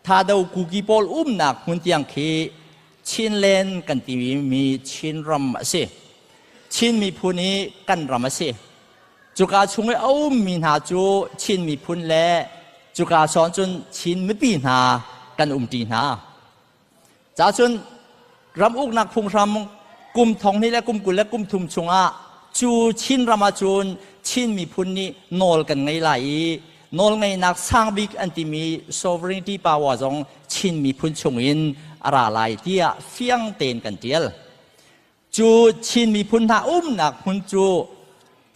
Thado Kuki pawl umnak hmun tiang khi Chinland kan timi Chinram a si. Chin miphun i kan ram a si. Cuka chung i a ummi hna cu Chin miphun le cuka sawn cun Chin mipi hna kan umṭi hna. Cacun ram uknak phunghram kum thong hnih le kum 20 le kum thum chungah cu Chin ram ahcun Chin miphun nih nawl kan ngei lai i nawlngeihnak sang bik an timi sovereignty power zong Chin miphun chungin a ra lai tiah fiang tein kan ṭial. Cu Chin miphun hna umnak hmun cu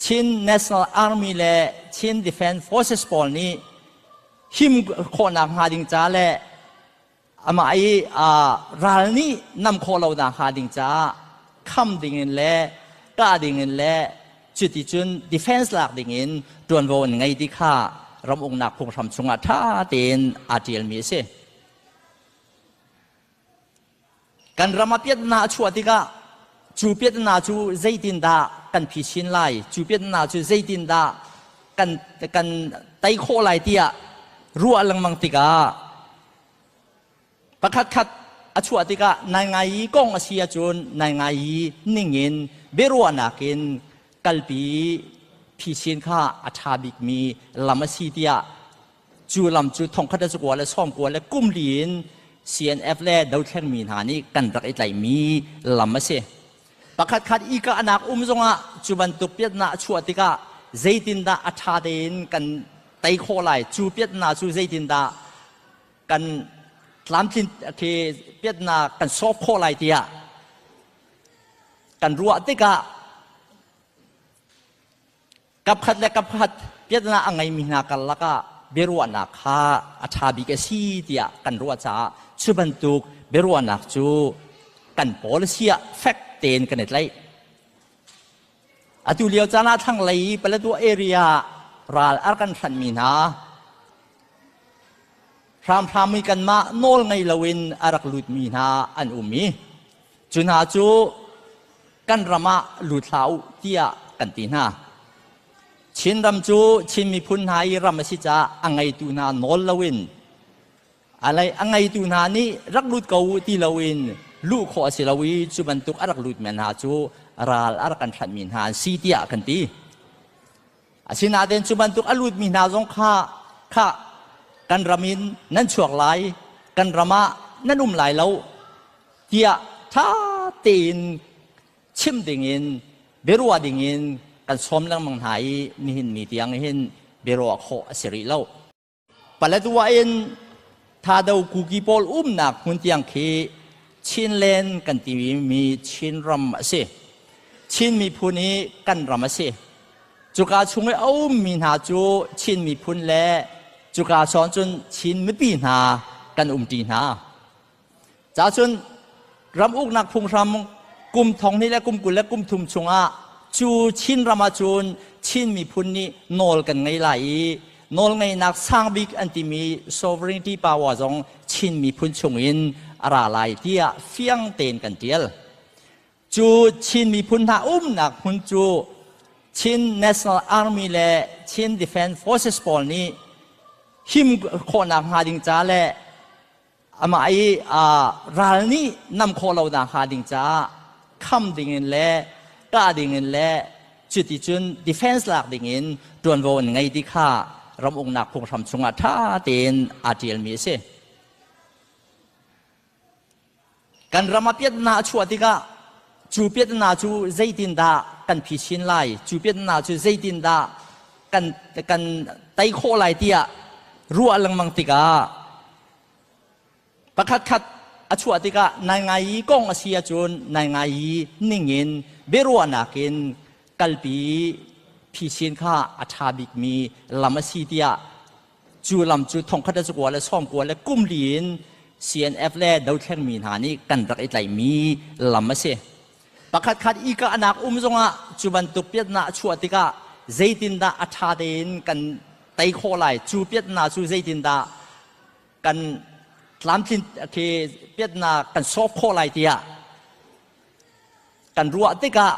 Chin National Army le Chin Defense Forces pawl nih him khawhnak hnga ding ca le amah i ral nih nam khawh lonak hnga ding caah kham dingin le kah dingin le cuticun defense lak dingin ṭuanvo an ngei ti kha ram uknak phunghram chungah ṭha tein aa ṭialmi a si. Kan ram ah piatna a chuah tikah cu piatna cu zeitindah kan phisin lai, cu piatna cu zeitindah kan tei khawh lai tiah ruah lengmang tikah pakhat khat a chuah tikah nai ngai i kong a si ahcun nai ngai i ningin biaruahnak in kalpi phisin kha a ṭha bikmi lam a si tiah cu lam cu thongkhat le cakua le sawmkua le kum li in CNF le dothlengmi hna nih kan rak i tlaihmi lam a si. Pakhat khat i kahnak um zongah cu bantuk piatnak a chuah tikah zeitindah a ṭha tein kan tei khawh lai, cu piatnak cu zeitindah kan tlamtlin khi piatnak kan solve khawh lai tiah kan ruah tikah kapkhat le kapkhat piatnak a ngeimi hna karlak ah biaruahnak kha a ṭha bik a si tiah kan ruah caah cu bantuk biaruahnak cu kan policy ah fek tein kan i tlaih. Atu lio caan ah thlanglei i Paletwa area ral a kan hranhmi hna hramhram i kanmah nawl ngei loin a rak lutmi hna an um i cu hna cu kan ram ah lut hlah u tiah kan ti hna. Chinram cu Chin miphun hna i ram a si caah a ngeitu hna nawl loin a ngeitu hna nih rak lut ko u ti loin luh khawh a si lo i cu bantuk a rak lutmi hna cu ral a rak kan hranhmi hna an si tiah kan ti. Asinain cu bantuk a lutmi hna zong kha kan ram in nan chuak lai, kan ram ah nan um lai lo tiah ṭha tein chim dingin biaruah dingin kan sawm lengmang hna i nihin ni tiang hin biaruah khawh a si rih lo. Paletwa in Thado Kuki pawl umnak hmun tiang khi Chinland kan timi Chinram a si. Chin miphun i kan ram a si. Cuka chung i a ummi hna cu Chin miphun le cuka sawn cun Chin mipi hna kan umṭi hna. Cacun ram uknak phunghram kum thong hnih le kum 20 le kum thum chungah cu Chinram ahcun Chin miphun nih nawl kan ngei lai i nawlngeihnak sang bik an timi sovereignty power zong Chin miphun chungin a ra lai tiah fiang tein kan ṭial. Cu Chin miphun hna umnak hmun cu Chin National Army le Chin Defense Forces pawl nih him khawhnak hnga ding ca le amah i ral nih nam khawh lonak hnga ding caah kham dingin le kah dingin le cuticun defense lak dingin ṭuanvo an ngei ti kha ram uknak phunghram chungah ṭha tein aa ṭialmi a si. Kan ram ah piatnak a chuah tikah cu piatnak cu zeitindah kan phisin lai, cu piatnak cu zeitindah kan tei khawh lai tiah ruah lengmang tikah pakhat khat a chuah tikah nai ngai i kong a si ahcun nai ngai i ningin biaruahnak in kalpi phisin kha a ṭha bikmi lam a si tiah cu lam cu thongkhat le cakua le sawmkua le kum li in CNF le dothlengmi hna nih kan rak i tlaihmi lam a si. Pakhat khat i kahnak um zongah cu bantuk piatnak a chuah tikah zeitindah a ṭha tein kan tei khawh lai, cu piatnak cu zeitindah kan tlamtlin khi piatnak kan solve khawh lai tiah kan ruah tikah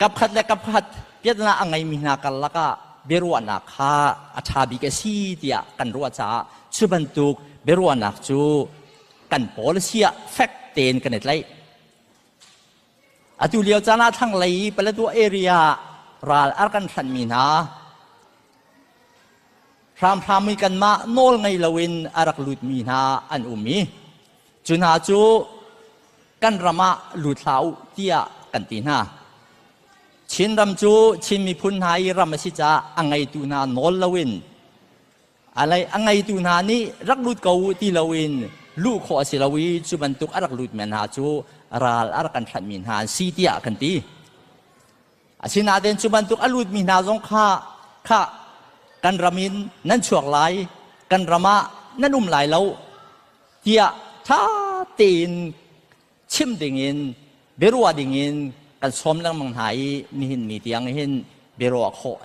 kapkhat le kapkhat piatnak a ngeimi hna karlak ah biaruahnak kha a ṭha bik a si tiah kan ruah caah cu bantuk biaruahnak cu kan policy ah fek tein kan i tlaih. Atu lio caan ah thlanglei i Paletwa area ral a kan hranhmi hna hramhram i kanmah nawl ngei loin a rak lutmi hna an um i cu hna cu kan ram ah lut hlah u tiah kan ti hna. Chinram cu Chin miphun hna i ram a si caah a ngeitu hna nawl loin a ngeitu hna nih rak lut ko u ti loin luh khawh a si lo i cu bantuk a rak lutmi hna cu ral a rak kan hranhmi hna an si tiah kan ti. Asinain cu bantuk a lutmi hna zong kha kha kan ram in nan chuak lai, kan ram ah nan um lai lo tiah ṭha tein chim dingin biaruah dingin kan sawm lengmang hna i nihin ni tiang hin biaruah khawh.